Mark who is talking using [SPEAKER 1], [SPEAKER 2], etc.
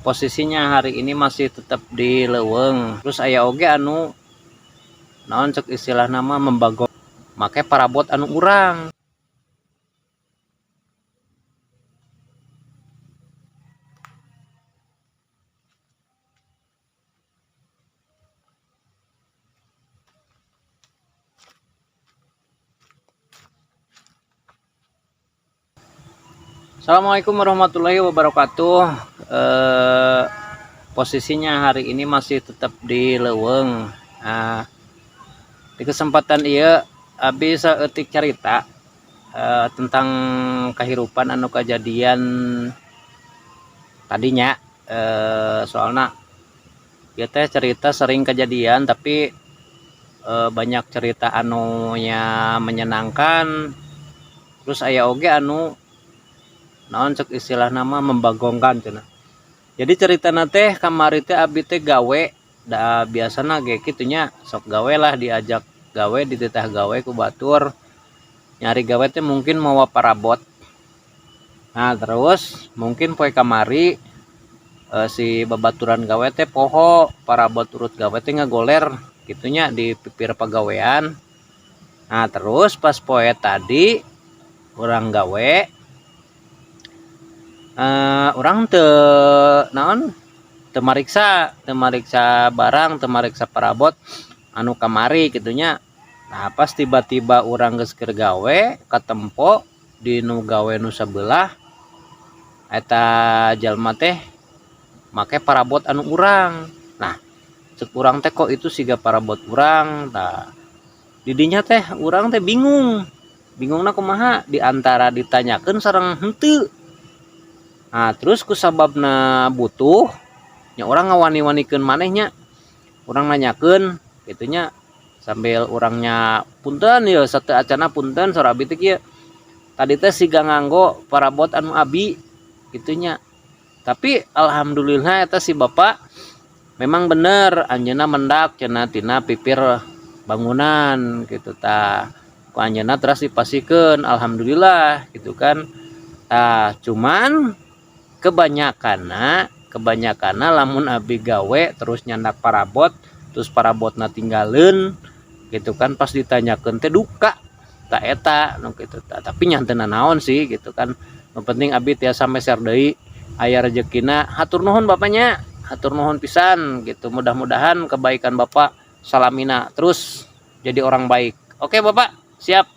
[SPEAKER 1] Posisinya hari ini masih tetap di leuweung. Terus aya oge anu naon cek istilah nama membagong make parabot anu urang. Assalamualaikum warahmatullahi wabarakatuh. Posisinya hari ini masih tetap di leuweung. Nah, di kesempatan ieu abi saeutik carita tentang kehidupan anu kejadian tadinya, soalna ieu teh cerita sering kejadian, tapi banyak cerita anu nya menyenangkan, terus aya oge anu naon cek istilah nama membagongkan cenah. Jadi ceritana teh kamari teh abi teh gawe, da biasana ge kitu nya, sok gawe lah, diajak gawe, dititah gawe ku batur. Nyari gawe teh mungkin mawa parabot. Nah, terus mungkin poe kamari si babaturan gawe teh poho parabot urut gawe teh ngagoler kitu nya di pipir pagawean. Nah, terus pas poe tadi urang gawe, urang teu naon, teu mariksa barang, teu mariksa parabot anu kamari kitu nya. Nah, pas tiba-tiba urang geus keur gawe, katempo di nu gawe nu sabelah eta jalma teh make parabot anu urang. Nah, cek urang teh, kok itu siga parabot urang. Tah, didinya teh urang teh bingung. Bingungna kumaha, di antara ditanyakeun sareng henteu. Nah, terus kusababna butuh nya, urang ngawani-wanikeun maneh nya, urang nanyakeun kitu nya, sambil urangnya, "Punten ieu sateuacanna, punten, saur abi teh kieu, tadi teh siga nganggo parabot anu abi," kitu nya. Tapi alhamdulillah eta si bapak memang bener anjeunna mendak cenah tina pipir bangunan gitu. Tah, ku anjeunna teras dipasihkeun, alhamdulillah gitu kan. Tah, cuman kebanyakanna lamun abi gawe terus nyandak parabot, terus parabotna tinggaleun gitu kan, pas ditanyakeun teh duka. Tah, eta nu kitu tah, tapi nya teu nanaon sih gitu kan, nu penting abi tiasa meser deui, aya rejekina. Hatur nuhun bapaknya, hatur nuhun pisan gitu. Mudah-mudahan kebaikan bapak salamina terus jadi orang baik. Oke, Bapak, siap.